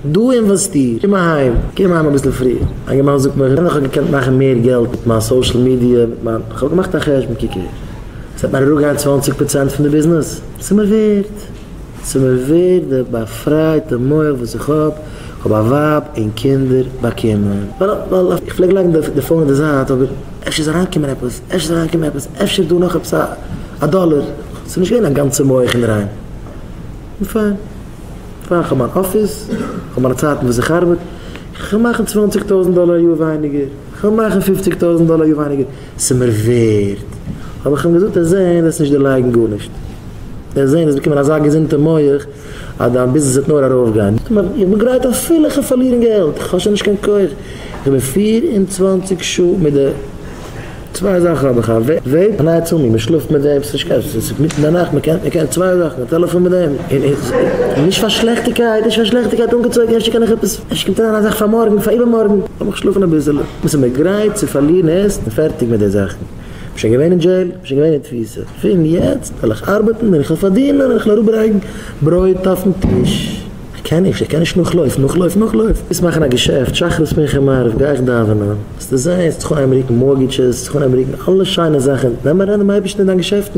דא אינוועסטיר, קום אהיים, קום אהיים אביסל פריער. א אינגערמאן זאגט מיר, ווען איך האב געקענט מאכן מער געלט מיט מיין social media, מיט מיין, איך האב געמאכט א חשבון, קוק אהער, עס וועט מיר אראפגיין 20% פון די ביזנעס, ס'איז מיר ווערד, ס'איז מיר ווערד די באפרייטע מח וואס איך האב, איך האב א ווייב און קינדער באקומען. ווייל איך פלעג לייגן די phone אין די זייט, אבער אפשר איז אריינגעקומען עפעס, אפשר איז אריינגעקומען עפעס, אפשר איז דא נאך עפעס א דאלער, ס'איז נישט געווען א גאנצע מח אינדערהיים. נו פיין. פיין, כ'האב מיין אפיס, כ'האב מיינע צייטן וואס איך ארבעט, כ'וועל מאכן 20,000 דאלער א יאר ווייניגער, כ'וועל מאכן 50,000 דאלער א יאר ווייניגער, ס'איז מיר ווערד. האב איך אים געזאגט, ער זען וועסט נישט דערלייגן גארנישט, ער זען וועסט באקומען אזא געזונטע מח אז דיין ביזנעס וועט נאר ארויפגיין. איך בין גרייט אפילו איך וועל פארלירן געלט, איך האב שוין נישט קיין כח, איך בין 24 שעה מיט די צוויי זאכן האב איך א vape און א צומי, מען שלאפט מיט דעם, ס'נישט קיין, ס'איז מיטן די נאכט, מען קען, מען קען צוויי זאכן, א טעלעפאן מיט דעם, און נישט פאר שלעכטיגקייט, נישט פאר שלעכטיגקייט אנגעצויגן, אפשר קען איך עפעס, אפשר קומט אריין א זאך פאר מארגן, פאר איבערמארגן, לאמיך שלאפן אביסעלע, מ'איז מיר גרייט צו פארלירן עס און פערטיג מיט די זאכן, כ'בין שוין געווען אין jail, כ'בין שוין געווען אין תפיסה, פון יעצט וועל איך ארבעטן און איך וועל פארדינען און איך וועל אראפברענגן ברויט אויפן טיש. כ'קען נישט, איך קען נישט נאכלויפן, נאכלויפן, נאכלויפן. ווילסט מאכן א געשעפט, שחרית מנחה מעריב גיי איך דאווענען, וועסטו זען, ס'וועט זיך אנהייבן רוקן mortgages, ס'וועט זיך אנהייבן רוקן אלע שיינע זאכן, נעם אריין דעם אייבערשטן אין דיין געשעפטן.